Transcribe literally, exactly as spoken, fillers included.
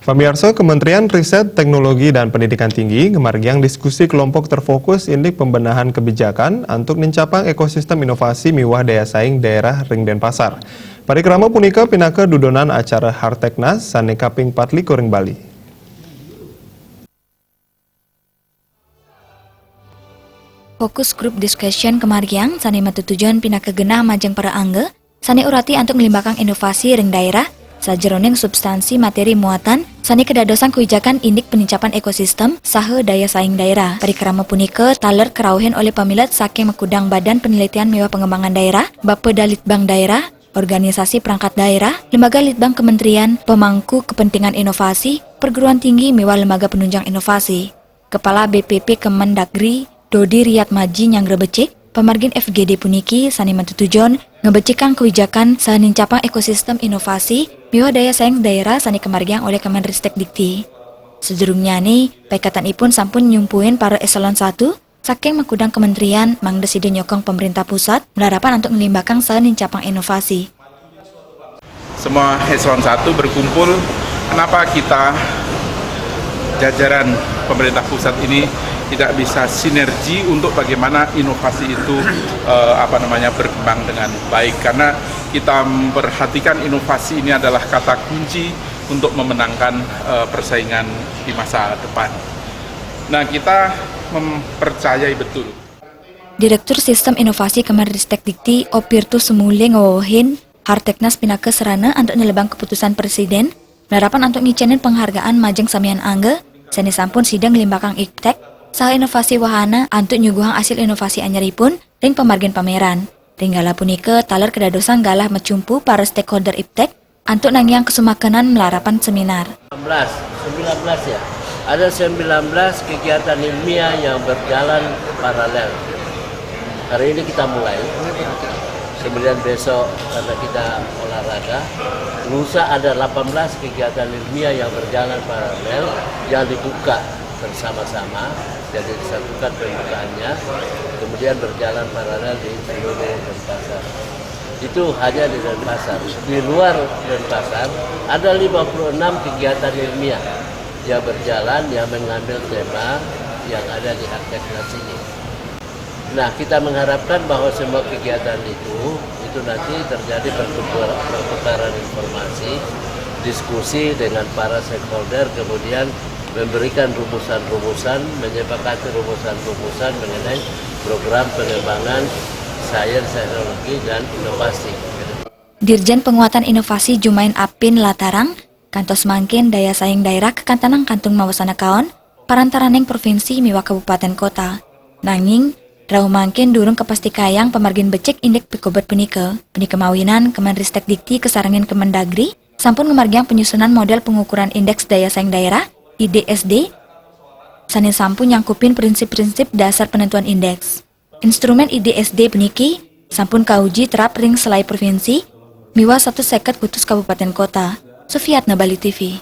Pamiarsa, Kementerian Riset, Teknologi, dan Pendidikan Tinggi ngamargiang diskusi kelompok terfokus indik pembenahan kebijakan antuk nincapang ekosistem inovasi miwah daya saing daerah ring Denpasar. Parikrama punika pinaka dudonan acara Harteknas sane kaping patlikur ring Bali. Focus group discussion kamargiang sane matutujon pinaka genah majeng para angga sane urati antuk nglimbakang inovasi ring daerah sajeroning substansi materi muatan sane kadadosang kawijakan indik penincapan ekosistem saha daya saing daerah. Parikrama punika taler karauhin olih pamilet saking makudang Badan Penelitian miwah Pengembangan Daerah, Bapedalitbang Daerah, organisasi perangkat daerah, lembaga litbang kementerian, pemangku kepentingan inovasi, perguruan tinggi miwah lembaga penunjang inovasi. Kepala B P P Kemendagri, Dodi Riyatmaji nyanggra becik, pamargin F G D puniki sane matutujon ngabecikang kawijakan saha nincapang ekosistem inovasi miwah daya saing daerah sane kamargiang olih Kemenristek Dikti. Sadurungnyane, paiketanipun sampun nyumpuin para eselon satu saking makudang kementerian mangda sida nyokong pemerintah pusat malarapan antuk nglimbakang saha nincapang inovasi. Semua eselon satu berkumpul, kenapa kita jajaran pemerintah pusat ini tidak bisa sinergi untuk bagaimana inovasi itu eh, apa namanya berkembang dengan baik, karena kita memperhatikan inovasi ini adalah kata kunci untuk memenangkan eh, persaingan di masa depan. Nah, kita mempercayai betul. Direktur Sistem Inovasi Kemenristek Dikti, Opirtus Sumule ngawewehin, Harteknas pinaka sarana antuk nelebang keputusan Presiden, malarapan antuk ngicenin penghargaan majeng samian angga sane sampun sida nglimbakang iptek saha inovasi wahana antuk nyuguhang asil inovasi anyaripun ring pamargin pameran. Ring galah punika taler kadadosang galah macumpu para stakeholder iptek antuk nangiang kasumakenan malarapan seminar. 19, 19 ya. Ada 19 kegiatan ilmiah yang berjalan paralel. Hari ini kita mulai. Kemudian besok karena kita olahraga, lusa ada 18 kegiatan ilmiah yang berjalan paralel yang dibuka bersama-sama. Jadi disatukan pembukaannya, kemudian berjalan paralel di seluruh Denpasar. Itu hanya di Denpasar. Di luar Denpasar ada 56 kegiatan ilmiah yang berjalan yang mengambil tema yang ada di Harteknas ini. Nah, kita mengharapkan bahwa semua kegiatan itu itu nanti terjadi pertukaran, pertukaran informasi, diskusi dengan para stakeholder, kemudian memberikan rumusan-rumusan, menyepakati rumusan-rumusan mengenai program pengembangan sains, teknologi, dan inovasi. Dirjen Penguatan Inovasi Jumain Apin latarang, kantos mangkin daya saing daerah kakantenang kantun mawasana kaon parantaraning provinsi miwah kabupaten kota. Nanging, rauh mangkin durung kapastikayang pamargin becik indik pikobet punika. Punika mawinan Kemenristek Dikti kasarengin Kemendagri sampun ngamargiang penyusunan model pengukuran indeks daya saing daerah, I D S D, sane sampun nyangkupin prinsip-prinsip dasar penentuan indeks. Instrumen I D S D puniki sampun kauji terap ring selae provinsi miwah satus seket kutus kabupaten kota. Sufiatna, Bali T V.